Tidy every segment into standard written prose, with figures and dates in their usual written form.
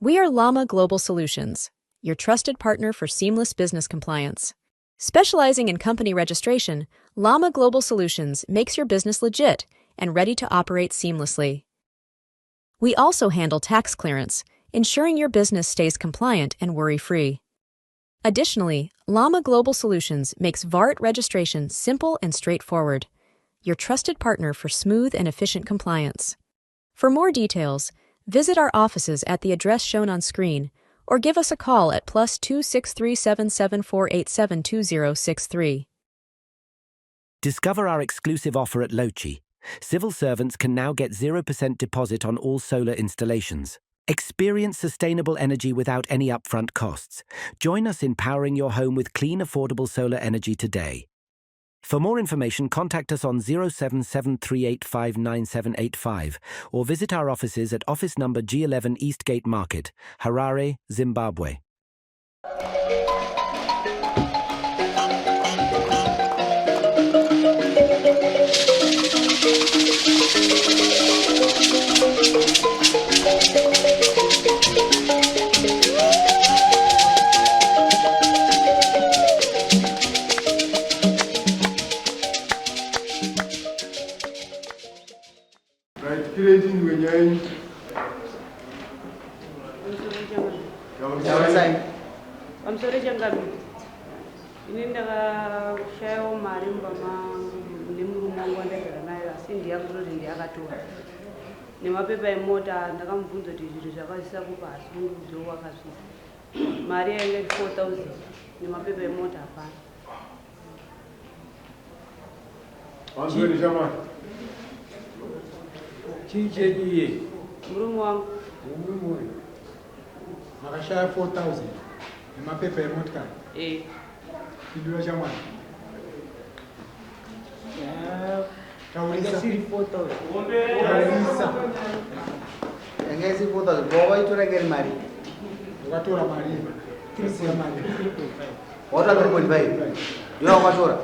We are Llama Global Solutions, your trusted partner for seamless business compliance. Specializing in company registration, Llama Global Solutions makes your business legit and ready to operate seamlessly. We also handle tax clearance, ensuring your business stays compliant and worry free. Additionally, Llama Global Solutions makes VART registration simple and straightforward, your trusted partner for smooth and efficient compliance. For more details, visit our offices at the address shown on screen or give us a call at +263 774872063. Discover our exclusive offer at Lochi. Civil servants can now get 0% deposit on all solar installations. Experience sustainable energy without any upfront costs. Join us in powering your home with clean, affordable solar energy today. For more information, contact us on 0773859785 or visit our offices at office number G11 Eastgate Market, Harare, Zimbabwe. Right, creating wenyaya yenyu. Taurisai. Pamusoro changapi, ini ndakashayawo mari mumba nemurume wangu wandaigara nayo, asi ndiyakutoti ndiyakatora nemapepa emota. Ndakamubvunza kuti zvinhu zvakaisa kupa, asi kundiudzewo wakazvisa. Mari yainge iri 4000 nemapepa emota hapana. Wanzweni shamani. Chii chenyu iye? Murume wangu. Murume uyu makashaya 4000 nemapepa emotikari? E. Pindura shamwari. Taurisa. Isiri 4000. Taurisa. Yanga isiri 4000, bva waitora inga iri mari. Wakatora mari. Tora mari. 3.5. Watora 3.5, ndiyo wakatora,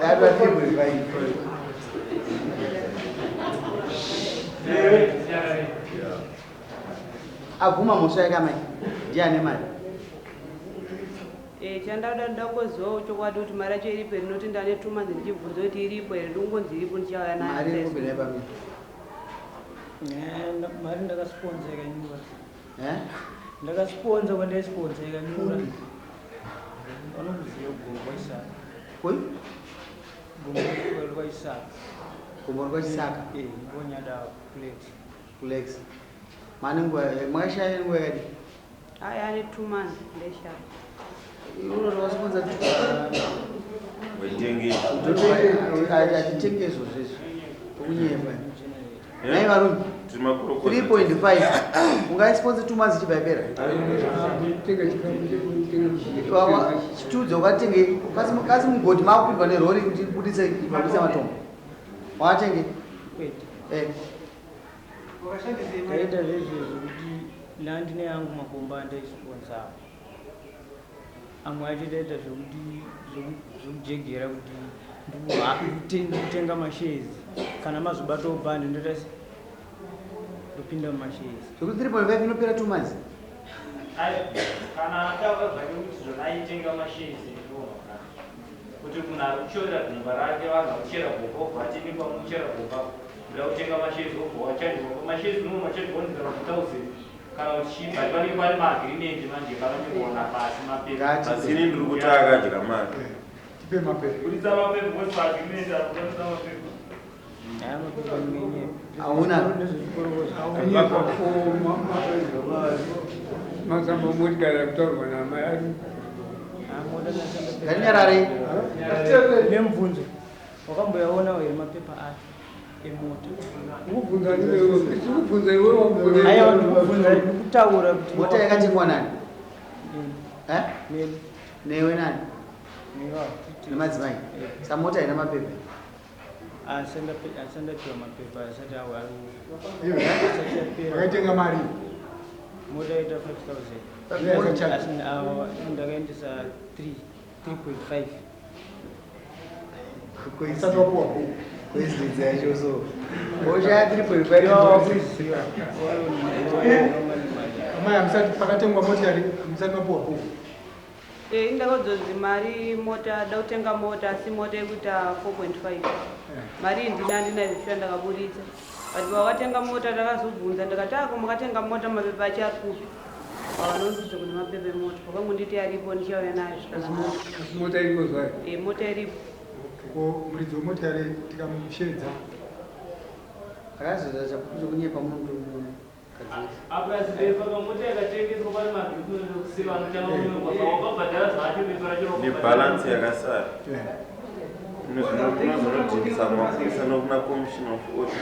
yatora 3.5. Abvuma mhosva yake amai, ndiane mari. E, chandada ndoda kuzivawo chokwadi kuti mari yacho iripo here, noti ndane 2 months ndichibvunza kuti iripo here, ndikungonzi iripo, ndichauya Mari iri nayo. kubvira pamiri. Mari ndakasponza ikanyura. Eh? Ndakasponza, kwandaisponza ikanyura. Vanokuziva gomo kwaIsaka. Koi? Gomo rwaIsaka. Gomo rwaChisaka? Eh, ngonyada kulex. Kulex. Mane nguva makashaya, nguva yakadi? Aya, ane 2 months ndaishaya. Unoti wasponza. Wetenge. Hatitenge izvozvo, izvo okunyepa nai varume. Tiri makurukota. 3.5 ungaisponze 2 months ichibva yapera? Tenga chikafu chekutenga. Chitudze ukatenge kasi mugodhi makupindwa nerori kuti ibudise, ibudise matombo, wakatenge? Kwete. Eh. Ndaita zvezvezvo kuti ndandine yangu makomba andaisponza, amwe acho ndaita zvekuti zvekujegera kuti ndikutenga mashares, kana mazobatawo bhandi ndoita se ndopinda mumashares. Zvekuti 3.5 inopera 2 months? Kana ataura zvake kuti zvona aitenga mashares, ndinoona kuti munhu ari kuchorera gomba rake, vanhu vakuchera gomba, obva atini pamuchera gomba, ndoda kutenga mashares, obva wachargewa pamashares, unoona wachargewa kunzi kana 2000 kana kuti chii, but panenge pane maagreement manje pakanyorwa pasi mapepa. Ngati- Asi ini ndiri kuti akadya mari. Tipe mapepa. Budisa mapepa, because paagreement apo panisa mapepa. Aya mapepa ngenyepa. Hauna. Nezvezvikorokoza. Aunyepa. Masamba motikari akutaurwa namai ari. Ngatinyararei. Nemubvunzo, wakamboyaonawo here mapepa acho emota? Ukubvunza iwewe, kubvunza iwewe wakubvunza. Aiwa, ndikubvunza, ndikutaura kuti Mota yakatengwa nani? Eh? Neni. Newe nani? Nevawo. Nemadzimai. Samota haina mapepa? Asandapiwa mapepa asati awa. Wakaitenga mari? Mota yaita 5000. Mota- Asi ndakaendesa 3 3.5. Usati wapuwa bhuku. Coincidence yacho so oshaya 3.5. Kuziva. Amai hamusati pakatengwa motikari hamusati mapuwa bhuku. Eh, indakaudzwa mari mota da kutenga mota asi mota yekuita 4.5 mari iyi ndina handina zvishuwa ndakaburitsa but vakatenga mota ndakazobvunza ndikati ako makatenga mota mapepa acho ari kupi vavanondiudza kuti mapepa emota vakangonditi aripo ndichauya nayo zvikanaka. Asi mota iriko zvayo. Eh, mota iripo. Ko muridzi wemotikari tikamushedza Akazoita chapupu chokunyepa munhu mukadzi. Apurasi bepa kamota yakatengeswa pane madhokumenti ekusiva anotanga kunyorwa wakabhadhara zvacho bepa racho Nebhalansi yakasara. Unozonodhindisa mapurisa nokuna commission of audit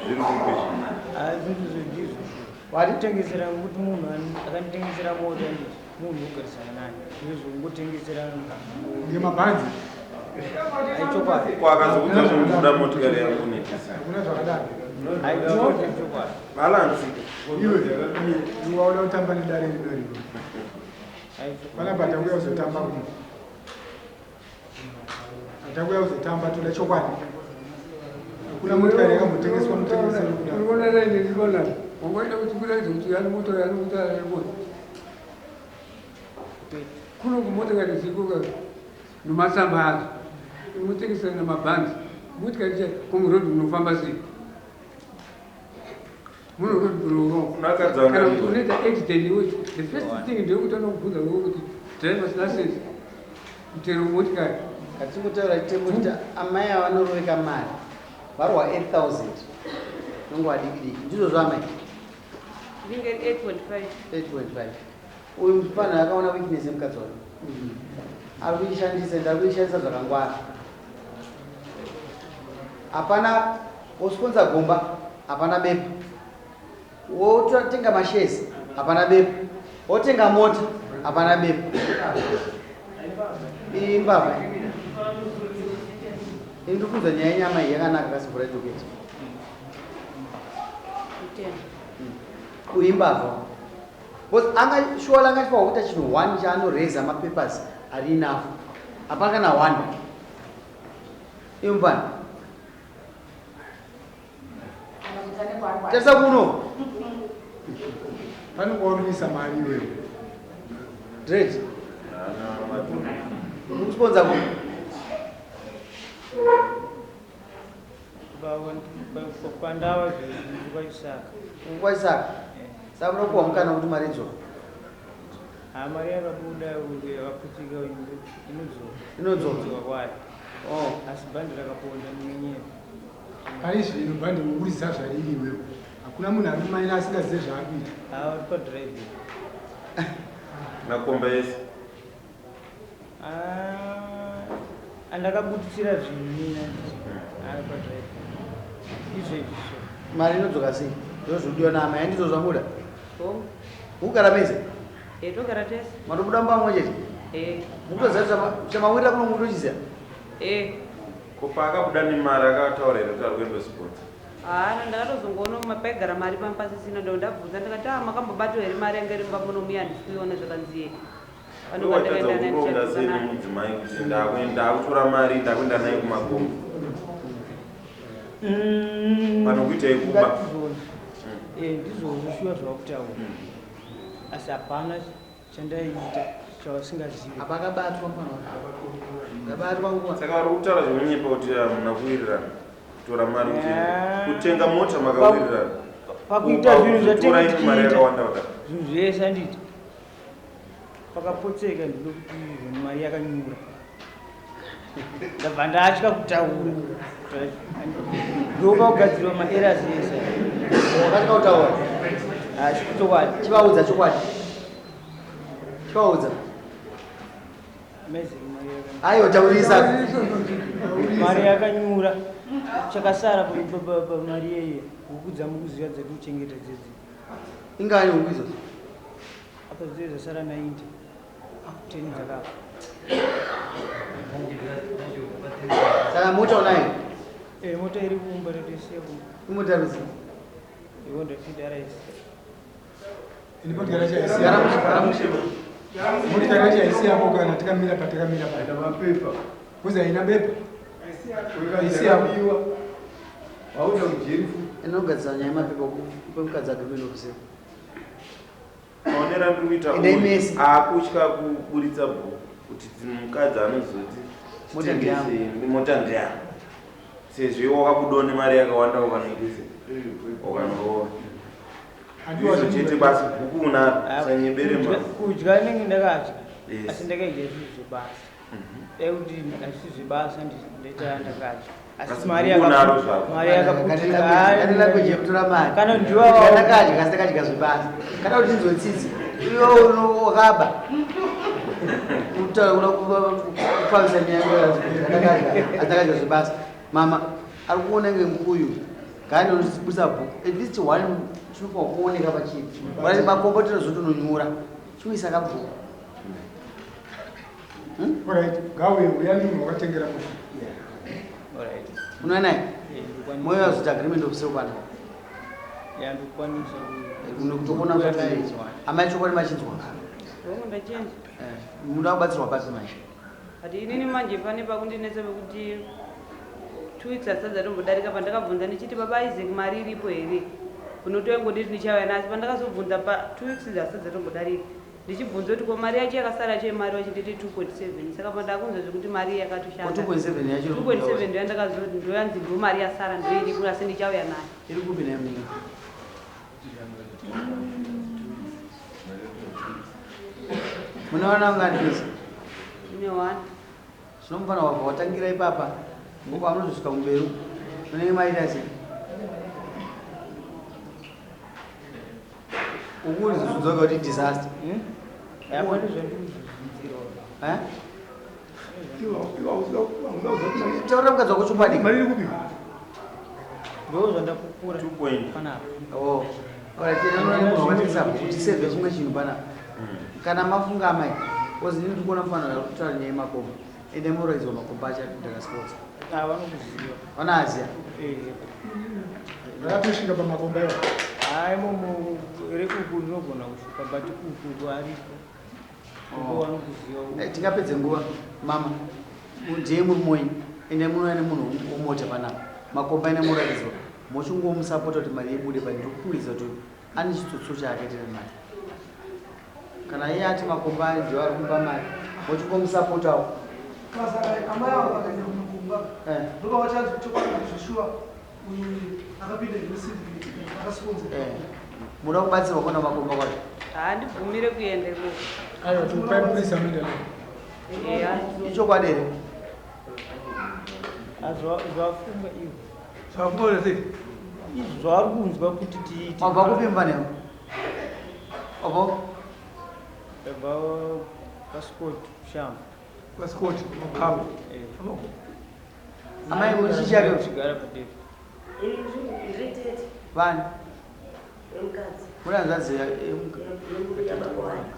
zviri kupi zvinhu. Zvinhu zvendizvo Wari? kutengesera kuti munhu akanditengesera mota ndi munhu wogarisana naye ndozvongotengesera ngemabhanzi aichokwadi Ko akazokudza zvekubuda motikari yangu netisa. hakuna zvakadaro. aichokwadi Bhalansi. Iwe iwe wauda kutamba nedare rino rino. Panapa takuya kuzotamba kuno. Takuya kuzotamba toda chokwadi. Hakuna motikari yakambotengeswa mutengesero kudaro. Urikuona raini ririkona. Wangoenda kuti kuratidza kuti yani moto yani kuti ari moto. Kuno kumotikari dziko ka nomasamba adzo. Inotengesana namabhanzi. Motikari cha kumurodhi munofamba sei? Muno road muno Unakadza Kana kuti unoita accident iwe the first thing ndeyekuti anokubvunza iwe kuti driver's license mutero wemotikari. Ngatingotaura chitemo kuti amai ava vanoroveka mari varwa 8000 nonguva diki diki ndizvo zvaamai Inenge iri 8.5. 8.5 uyu mufana akaona weakness yemukadzi wake ari kuishandisa ende ari kuishandisa zvakangwara hapana wosponza gomba hapana bepa wotenga mashares hapana bepa wotenga mota hapana bepa iyi mbavha ini ndikuudza nyaya yenyama iyi yakanaka kasivhura joketi Kutenda. Uyu imbavha because anga shuwa anga achifanirwa kuita chinhu one chaanoraiza mapapers ari enough hapana kana one iwe mufana tarisa kuno Pane kwauri mari iwewe. Dread mukusponza kuno Pandawa zvezvindikwaisaka. Kwaisaka saka munopuwa mukana kuti mari idzoka. Mari yakabuda yakaputsika inodzoka. Inodzoka. Kwayo. Oh. Asi bhandi rakaponda munyenyero. Pari zvino bhandi ukurisa zvariri iwewe. Hakuna munhu ari kumaina asingazive zvaari kuita. Ava padriving. Makomba ese. Andakabudisira zvinhu nina ari padriving. Izvezvi so. Mari inodzoka sei ndozvodiwa naamai handizvo zvamuda Oh. mukugara mese Eh, togara tese. matobuda mumba mumwe chete Eh. mukutoziva kuti chamawirira kuno mukutochiziva Eh. Ko paakabuda nemari akataura here kuti ari kuenda sponsor? Haana ndakatozongoona paigara mari pamba pasisina ndo ndabvunza ndikati ah makambobatwa here mari yanga iri mumba muno muya handisi kuiona zvakanzi ye. Watadza kuronga sei nemudzimai kuti ndakutora mari ndakuenda naye kumakomba. Pano kuita yekuba. Ndizvozvo shuwa zvavakutaura asi hapana chandaiita chavasingazivi. Apakabatwa mfana akabatwa nguva. Saka vari kutaura zvekunyepa kuti hamuna kuwirirana kutora mari kuti kutenga mota makawirirana. Pakuita zvinhu Kutora imwe mari zvatinenge yakawanda kudai. zvinhu zvese handiti pakapotseka ndinokuti mari yakanyura ndabva ndatya kutaura ndopakugadzirwa maerrors ese. Wakatya kutaura. Asi chokwadi. Chivaudza chokwadi chivaudza. Amazing, mari yakanyura. Aiwa taurisa. Mari yakanyura chakasara pamari yeye huku dzamukuziva dzekuchengeta dzedzi. Ingani huku idzodzo? Apa dzee dzasara 90 10 dzakafa. Saka mota unayo? Eh, mota iri kuumba tatoisiya kumba. Imota rudzi? Honda Fit RS. Ini motikari yacho haisiya. Motikari yacho haisiyapo kana tikamira patakamira pa. Mapepa. Kuzi haina bepa. Haisiyapo. Wauda kujeri futi. Inogadzira nyaya yemapepa upe mukadzi agreement officer. Maonero andiri kuita Endai uyu, mese. akutya kuburitsa bhuku kuti mukadzi anozoti Mota ndeyangu. titengese mota ndeyangu sezvo iwe wakabudawo nemari yakawanda ukanoitese ukanoroora izvo chete basi bhuku unaro usanyebere ma Kudya ndinenge ndakadya. Yes. Asi ndakaidya zvinhu zvebasa. Dai kuti asi zvebasa ndaita ndakadya. Asi Asi mari bhuku unaro zvako. mari yakaputika. Kane language yekutora mari. Kana ndiwa Ndakadya asi ndakadya zvebasa. Kana kuti nzotsitsi. Iwe wakaba. Kutaura kupfavisa nyaya ndakadya asi ndakadya zvebasa. Mama ari kuona ngemukuyu. Gani unozibudisa bhuku. At least one chinofanwa kuoneka pachii. Wari makombo tinozotononyura. Chiuisa kabhuku. Alright, gauye uya munhu wakatengera mota. Alright. Unoona naye? Eh, ndikwanisa. Moyo wazoita agreement of sale pana. Ya ndikwanisa. Kutokuona kuti amai chokwadi machinzwa. Hongu ndachinzwa. Munoda kubatsirwa papi manje? But inini manje pane pakundinetsa pekuti 2 weeks asati atombodarika pandakabvunza ndichiti baba Isaac mari iripo here unotoingonditi ndichauya nasi pandakazobvunza pa 2 weeks asati atombodarika ndichibvunza kuti ko mari yacho yakasara yacho yemari vachinditi 2.7 saka pandakunzwa zvekuti mari yakatoshanda Ko 2.7 yacho iri 2.7 ndoyandakazoti ndoyanzi ndo mari yasara ndoiripo asi ndichauya nayo. Iri kupi nayo munhu? Munoona ungani pese? Ine one. Zvinomufana wabva watangira ipapa ngokuti munozosvika kumberi munenge maita sei? Ukuri zvodzoka kuti disaster. Hapana zvandikuzvidzidzira. Eh? Taura mukadzi wako chokwadi. Mari iri kupi? Ndo zvandapupura. 2 Panapa. Oh. Alright, ena munhu wakatengesa bhuku tisevhe chimwe chinhu panapa. Kana mafunga amai, because ini ndiri kuona mufanira kutaura nyaya yemakomba. Ende muraidzwa makomba acho ari sports. Ah, vanokuziva. Vanoaziya. Eh. Vakatosvika pamakomba iwa. Hayi momo rekuku ndinogona kusvika but uku aripo. Uku vanokuziva. Eh, tingapedze nguva mama ndiye murume wenyu ende munouya nemunhu womota panapa makomba ene muraidzwa mochingomusapota kuti mari ibude but ndikukuudza kuti ane chitsotso chaakaitira mari kana iye ati makomba ndiwo ari kumupa mari mochingomusapotawo. Saka amai avo vakaenda kumakomba ndopa vachanzi chokwadi zveshuwa uyu akapinda nesyndicate akasikonzera. Muda kubatsirwa kuona makomba kwacho? Handibvumire kuenda ikoko. Aiwa, tikupai mupurisa anoenda naye. Eya. Ichokwadi here? Zvafunga ivo. Zvafunga sei? Izvo zvavari kunzwa kuti tiite. Wabva kupi mufanewo? Wabva? Ndabva kwaScott Shamba. KwaScott Makamba. Amai muchichari Chigara padevi. Ndiri tete vani wemukadzi. Muri hanzvadzi Yababa wake.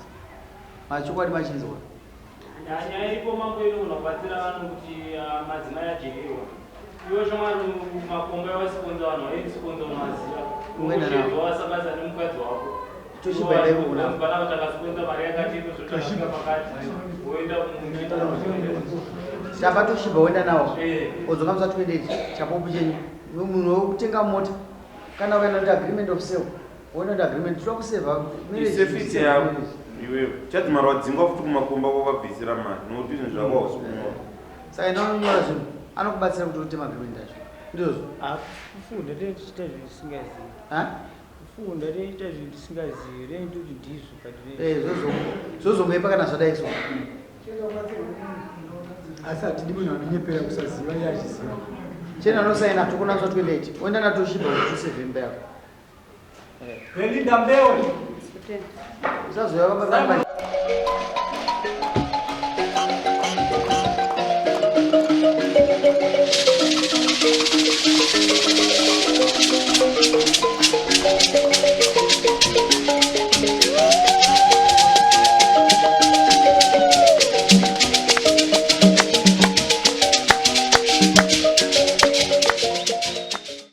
Machokwadi machinzwa? Nyaya iripo mambo inogona kubatsira vanhu kuti madzimai ajekerwa. Iwe shamwari, makomba ewasiponza vanhu vaisiponza unoaziva. Ungoenda nawo. Ungoshedzwa wasabasa nemukadzi wako. Toshiba enda ikoko nawo. Pana takasiponza mari yakati inozotakasvika pakati woenda. Chapa Toshiba woenda nawo odzoka musi wa28 chapupu chenyu munhu wekutenga mota kana ukaenda kuti agreement of sale woenda kuti agreement toda kusevha. Isafety yako iwewe chadzimara wadzingwa futi kumakomba kwakabvisira mari nokuti zvinhu zvako hausi kunyora. Saka enda unonyora zvinhu anokubatsira kuti uite maagreement acho ndizvozvo. Kufunda tee tichiita zvinhu tisingazivi. Ha? Kufunda tichiita zvinhu tisingazivi rei ndoti ndizvo but Eh, zvozongoipa kana zvadai so. Asi hatidi munhu anonyepera kusaziva iye achiziva. Chena unosaina tokona musi wa28 oenda naToshiba kuti usevhe imba yako. Belinda Mbewe. Usazouya.